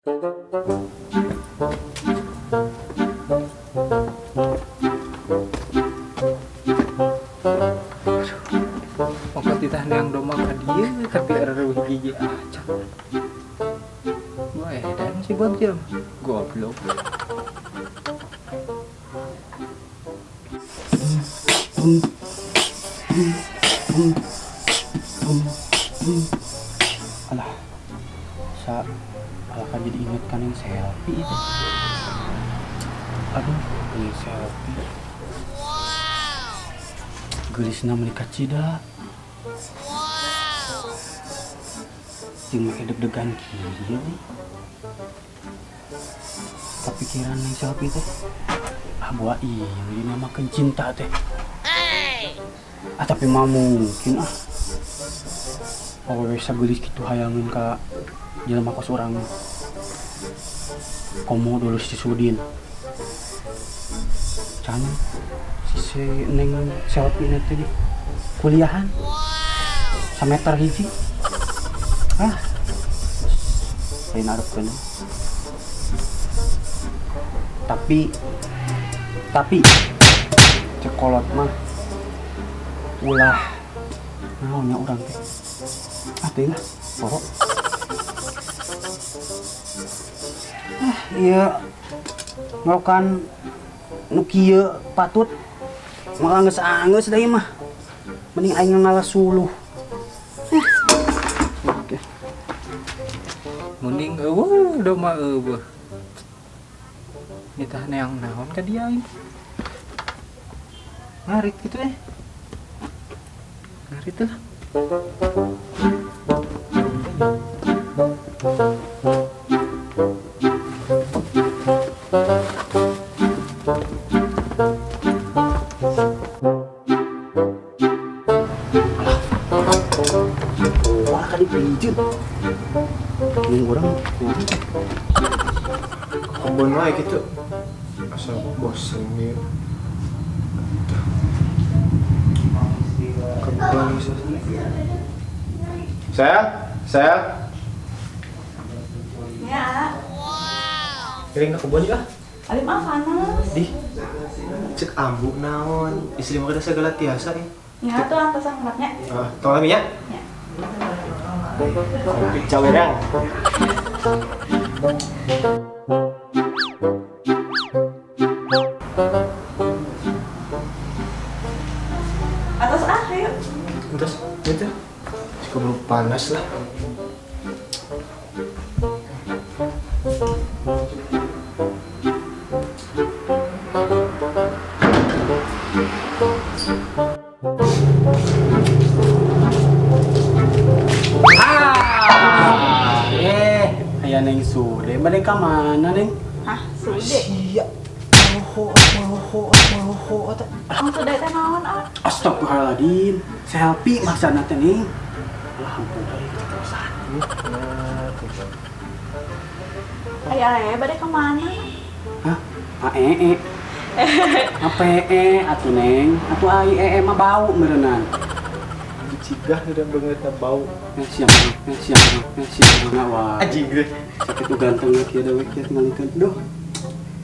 Ongkot ditah neang domba ka dieu tapi eueuh gigi acan. Wah, edan si bocil mah. Goblok. Alah, sa alah kan jadi inget kan yang selfie itu. Aduh, ini selfie. Geulisna meuni kacida. Jeung make deg-degan kieu euy. Kepikiran yang selfie teh. Ah, buah ieu dinamakeun cinta teh. Ah, tapi mah mungkin ah. Awewe sageulis kitu hayangeun ka jelema kos urang mah. Komo dulu si Sudin. Can si Neng selfie na teh di kuliahan. Sameter hiji. Ah. Lain arepkeun. Tapi cekolot mah ulah naonnya urang teh. Ah teuing lah, pokok. Ah, ieu ngokan nu kieu patut malah geus anggeus deui mah. Mending aing ngalah suluh. Oke. Mending eueuh domba eueuh. Nitah neang naon ka dia aing. Ngarit gitu eh. Ngarit lah. Wah, kan dipijit. Ini urang Kebun wae gitu. Asa bosen ieu. Kebun Saya. Ya, Kiring ke kebun ya. abi mah panas. Di. Cek ambu naon. Istri mah kada segala tiasa nih. Ya tuh antosan anaknya. Ah, tong lami ya. Ya. Kopi cawerang. Atas ah, ayo. Terus, gitu. Keburu panas lah. Ah, aya Neng Sude, bade ka mana Neng? Hah, Sude. Sia. Roho, roho, roho teh. Ang Sude teh naon ah? Astagfirullahaladzim, selfie maksana teh Neng. Alah ampun euy keterusan. Aya aya bade ka mana? Hah? A ee. Apa ee atuh Neng? Atuh ai ee mah bau meureunnan. Dicigah udah banget bau. Siang, siang, siang, wah. Anjing gue. Sakit tuh ganteng kieu da we kieu ngalikeun. Duh.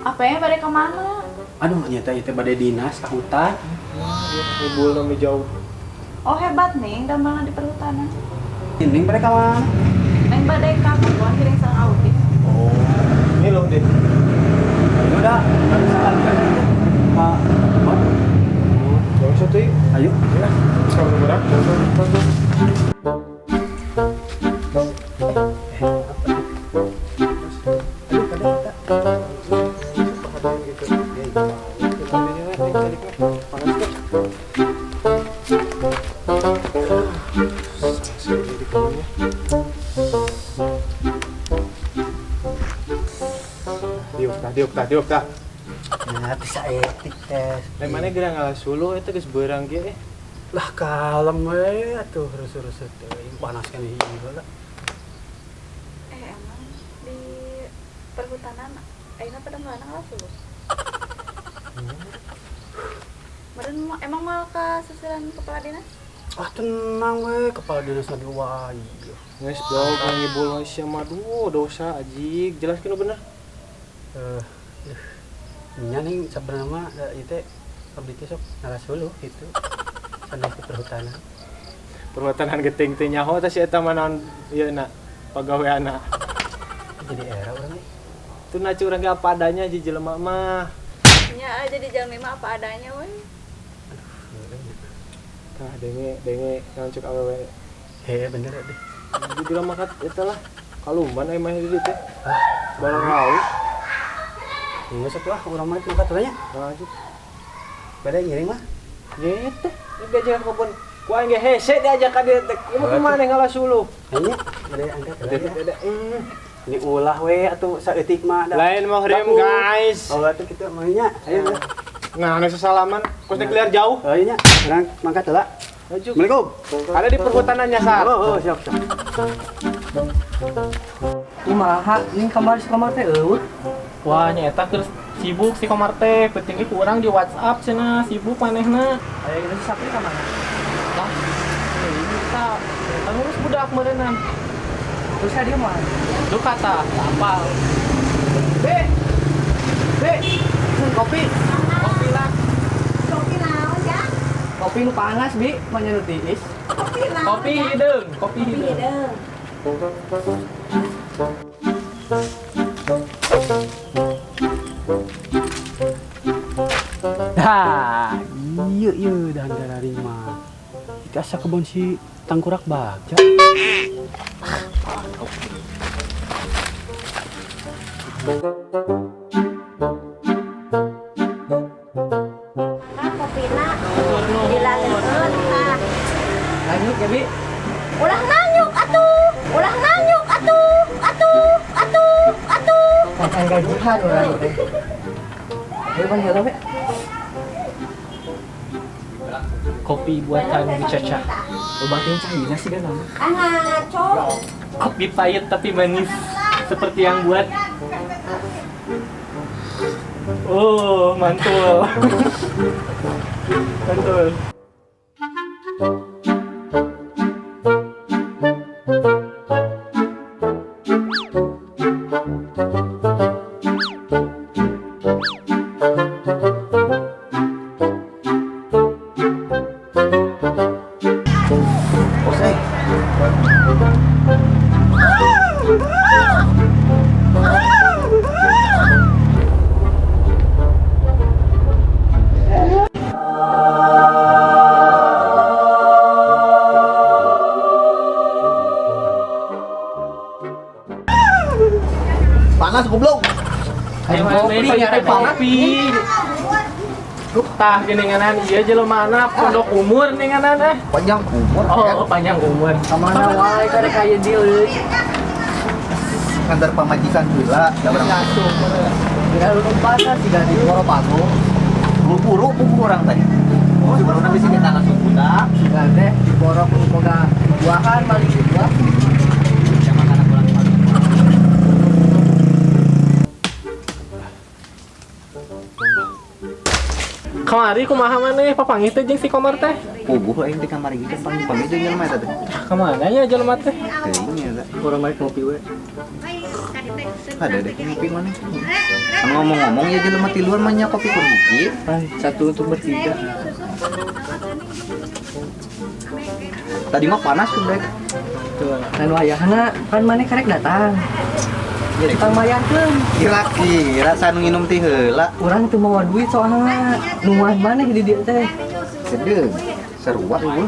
Apa ya bade ka mana? Aduh, nyata ieu teh bade dinas ka hutan. Ngibul nami jauh. Oh hebat Neng, damel di perhutanan. Neng bade ka mana? Neng bade ka kebun kiring sareng Audi. Oh, ini loh deh. Ayo dah, bade sekalian aja. Ka kebun. Jangan satu yuk. Ayo. Ya, sekarang berapa? Diuk tah. Nah, bisa etik tes. Lain mana geura ngalah suluh eta geus beurang kieu eh. Lah kalem we atuh rusuh-rusuh teuing panas kan ieu heula. Emang di perhutanan ayeuna pada mana ngalah suluh? Meureun emang mau ka sisiran kepala dinas? Ah tenang we, kepala dinas lagi wae. Geus dog ngibul we sia mah duh dosa ajig. Jelaskeun bener. Nya ning sabenerna mah ieu teh abdi teh sok ngarasuluh gitu. Sanes di perhutanan. Perhutanan geuting teh nyaho teh si eta mah naon ieu na pagaweanna. Jadi era urang euy. Teu nacu urang ge apa adanya ji jelema mah. Nya jadi jalmi mah apa adanya we. Tah denge denge naon cek awewe. Heh bener deh. Dibilang makat eta lah. Kalumban aya mah di dieu teh. Barang laut. Geus atuh ah urang mah makat heula nya. Lanjut. Bade ngiring mah. Gitu. Ini diajak ke kebun. Ku aing ge hese diajak ka dieu teh. Kumaha maneh ngalasuluh. Nya bade angkat heula. Ini ulah we atuh saeutik mah da. Lain muhrim guys. Oh atuh kitu mah nya. Ayo. Nah, anu sesalaman, kos teh keluar jauh. Oh iya nya, urang mangkat heula. Assalamualaikum. Ada di perhutanan nyasar. Oh, siap, siap. Kumaha ning kamar si Komar teh eueuh. Wah, nya eta keur sibuk si Komar teh, penting ge ku urang di WhatsApp cenah, sibuk manehna. Aya geus si Sapri ka mana? Tah. Ini tah, eta ngurus budak meureunna. Terus dia mah. Duh kata, apal. B. B. Kopi. Kopi lah. Kopi naon ya? Kopi nu panas, Bi, mah nu tiis. Kopi naon? Kopi hideung, kopi hideung. Dah, iya iya dah dari mah. Itu asa kebon si tangkurak bagja. Nah, kopina dilaleun tah. Lanjut ya, Bi. Ulah nanyuk atuh, ulah nanyuk atuh, atuh, atuh, atuh. Makan gajihan urang teh. Ayo pan heula we. Kopi buatan Bu Caca. Obatnya cairnya sih kan nama. Ah ngaco. Kopi pahit tapi manis seperti yang buat. Oh, mantul. Mantul. Panas goblok. Ayo kopi. Tah geuninganan ieu jelema pondok umur ninganan eh. Panjang umur. Oh, panjang umur. Kamana wae karek aya deal euy. Kantor pamajikan heula da urang. Kira lu panas siga di Boro pago. Buru-buru puguh urang teh. Oh, sebenarnya bisa kita langsung budak. Siga teh diborok nu boga buahan maling buah. Kamari kumaha maneh papanggih teh jeung si Komar teh? Puguh aing teh kamari ge panggih-panggih jeung jelema eta teh. Kamana nya jelema teh? Teuing eta. Urang balik ngopi we. Ada deh ngopi mana? Ngomong-ngomong ya jelema ti luar mah nya kopi kur hiji. Satu untuk bertiga. Tadi mah panas tuh brek. Tuh, kan wayahna kan maneh karek datang. Jadi tang mayarkeun. Kira-kira sanu nginum ti heula. Urang teu mawa duit soalna. Nungguan maneh di dieu teh. Sedeung. Sarua eueuh.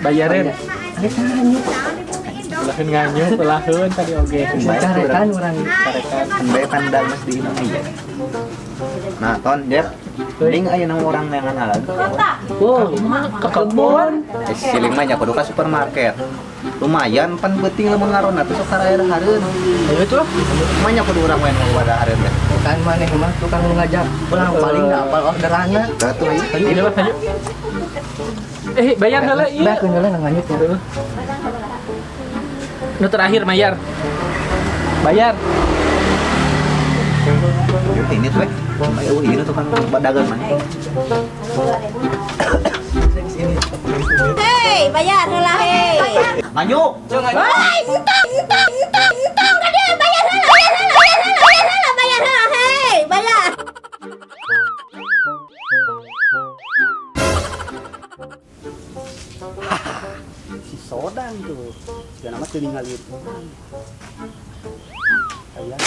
Bayarin. Arek nganyuk. Ulaheun nganyuk, ulaheun tadi oge. Carekan urang. Carekan. Kan bae pandan geus diinum ieu. Nah, ton, Jep. Mending aya nama urang neangan halal. Oh, ke kebon. Siling mah nya kudu ka supermarket. Lumayan pan beuting lamun ngaron atuh sok karaya hareun. Ayo tuh lah. Mah nya kudu urang we nu wadah hareun teh. Kan maneh mah tukang nu ngajak. Urang paling da apal orderanna. Atuh ayo. Ayo lah, ayo. Bayar heula ieu. Bayar heula nganyut ya. Nu terakhir bayar. Bayar. Ini tuh, ayo ini tukang dagang mana? Sini. Hei. Bayar heula hei. Nganyuk. Hei, entong, entong, entong, entong ka dieu, bayar heula, bayar heula, bayar heula, bayar heula, bayar heula, hei, bayar. Si Sodang tuh. Jangan amat teu ningali. Aya.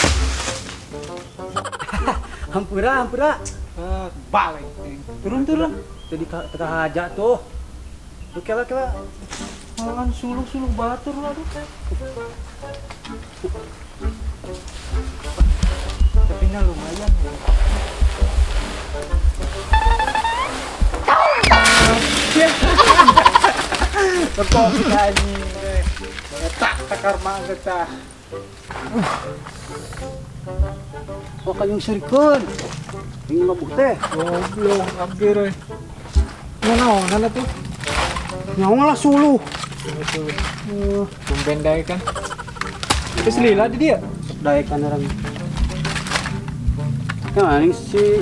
Hampura, hampura. Balik. Turun, turun. Jadi teka haja tuh. Lu kela kela. Malahan suluh-suluh batur lah tuh. Tapi nah lumayan ya. Tekok anjing. Tak tekar mah teh. Oh kayung serikeun. Ini mah teh. Goblok hampir euy. Nanaonan atuh? Nyawa lah suluh. Tumben dae kan. Terus lila di dia. Daekan orang. Ya anjing si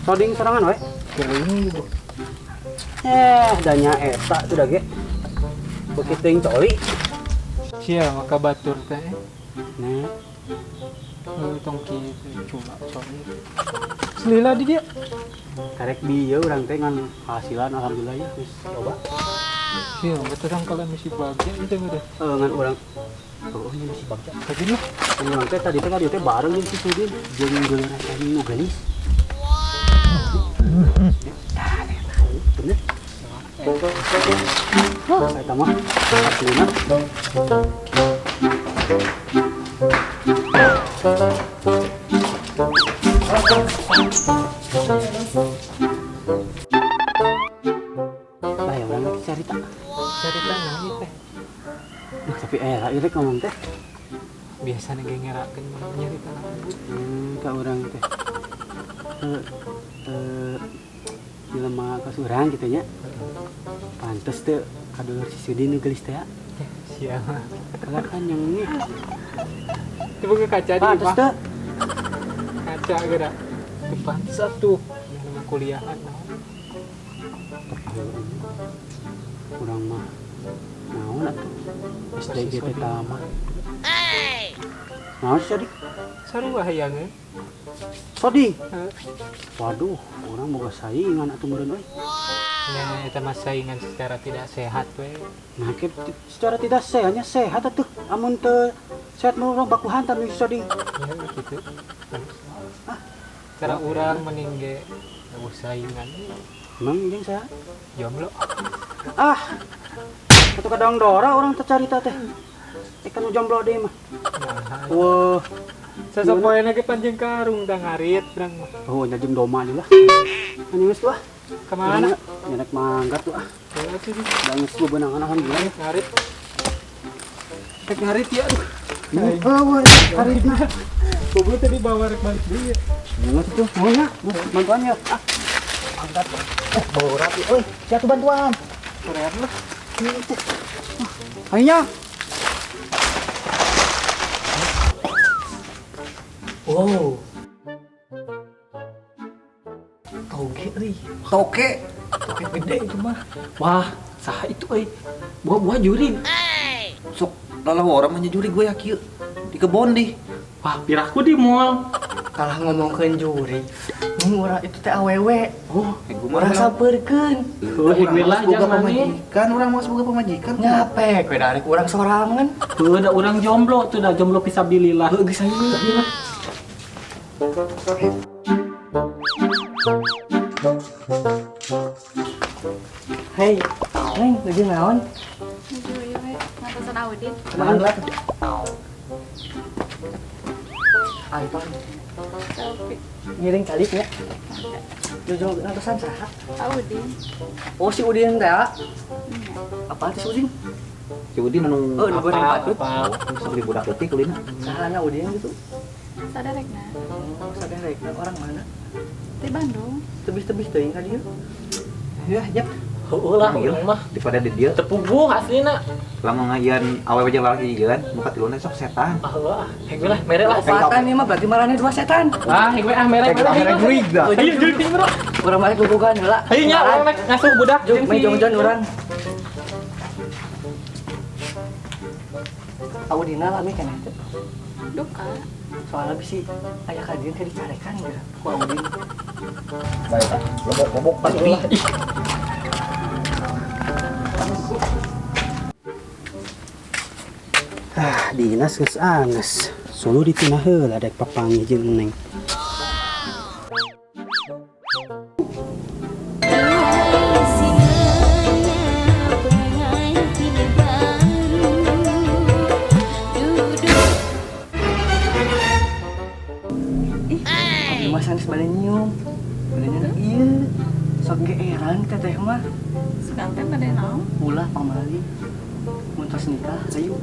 Soding sorangan we. Kering gitu. Danya eta tuh dah ge. Beuki teuing coli. Sia maka batur teh. Nah, tong kitu cuma coli. Selila di dia. Karek bieu urang teh ngan hasilan alhamdulillah ya geus loba. Sia betul kalau misi bagja itu udah. Ngan urang oh ini misi bagja. Tapi lah urang teh tadi teh ka dieu teh bareng jeung si Sudin jeung geuleurang anjing nu geulis. Tah, bener. Wah, eta mah aslina. Lah ya urang lagi carita. Carita naon teh? Duh, tapi era ieu rek ngomong teh. Biasana ge ngerakeun mah nyarita naon. Ka urang teh. Jelema ka urang kitu nya. Pantes teu kadulur si Sudin nu geulis teh ya. Sia. Kalah kan yang ini. Coba ke kaca di pantes teu. Kaca geura. Teu pantes atuh. Nama kuliahan naon. Urang mah naon atuh. SD ge teh tamat. Naon si Sodik? Sarua hayangeun. Sodik? Waduh, urang boga saingan atuh meureun euy. Nya eta mah saingan secara tidak sehat we. Nah, secara tidak sehatnya sehat atuh. Amun teu sehat mah urang baku hantam jeung si Soding. Ya kitu. Ah, cara urang mending ge eueuh saingan. Emang jeung saha? Jomblo. Ah. Atuh kadang dora urang teh carita teh. Kan jomblo deui mah. Wah. Sasapoena ge panjang karung da ngarit urang mah. Oh, nya jeung doma deui lah. Anjing geus tuh ah. Kemana? Nyenek mangga tuh ah. Da geus bebenangan alhamdulillah. Ngarit. Rek ngarit ya aduh. Oh, ngaritna. Goblok tadi bawa rek balik deui ya. Geus tuh, mau nya? Bantuan ya. Ah. Mantap. Bau rapi euy. Sia tuh bantuan. Sorean lah. Ayo nya. Wow. Toge euy. Toke. Toke gede itu mah. Wah, saha itu euy? Buah-buah jurig. Sok lalawa orang mah jurig gue ya kieu. Di kebon di. Wah, piraku di mall. Kalah ngomongkeun jurig. Mun urang itu teh awewe. Oh, urang sampeurkeun. Heuh, lah boga pamajikan, urang mah boga pamajikan. Nyapek we darek urang sorangan. Heuh, da urang jomblo tuh da jomblo pisabilillah. Heuh, geus hayu lah. Hei, Neng, lagi naon? Nuju ieu we, ngatasan Audin. Kumaha lah tuh? Ayo, Selfie. Ngiring calik nya. Jojo ngatasan saha? Audin. Oh, si Udin teh. Apa tuh si Udin? Si Udin anu oh, nu goreng patut. Sok di budak leutik ulina. Sahana Udin gitu? Saderekna. Oh, saderekna orang mana? Di Bandung. Tebih-tebih teuing ka dieu. Ya, jap. Heueuh lah urang mah daripada di dieu tepuguh aslina. Lamun ngajian awewe jeung lalaki jieuan muka tiluna sok setan. Ah heueuh ah, heg we lah mere lah. Opatan ieu mah berarti marane dua setan. Ah, heg we ah mere mere jurig dah. Ayo jurig bro. Urang balik gugugan heula. Hayu nya urang rek ngasuh budak jeung si Jongjon urang. Audina lami keneh teh. Duka. Soalnya bisi aya ka dieu teh dicarekan geura ku Audin. Baik, lobok-lobok pasti. Ah, dinas geus anges. Suluh ditina heula dek papanggih jeung Neng. Abdi mah sanes bade nyium. Bade nyeunah ieu. Sok geeran teteh mah. Sugan teh bade naon? Ulah pamali. Mun tos nikah hayu.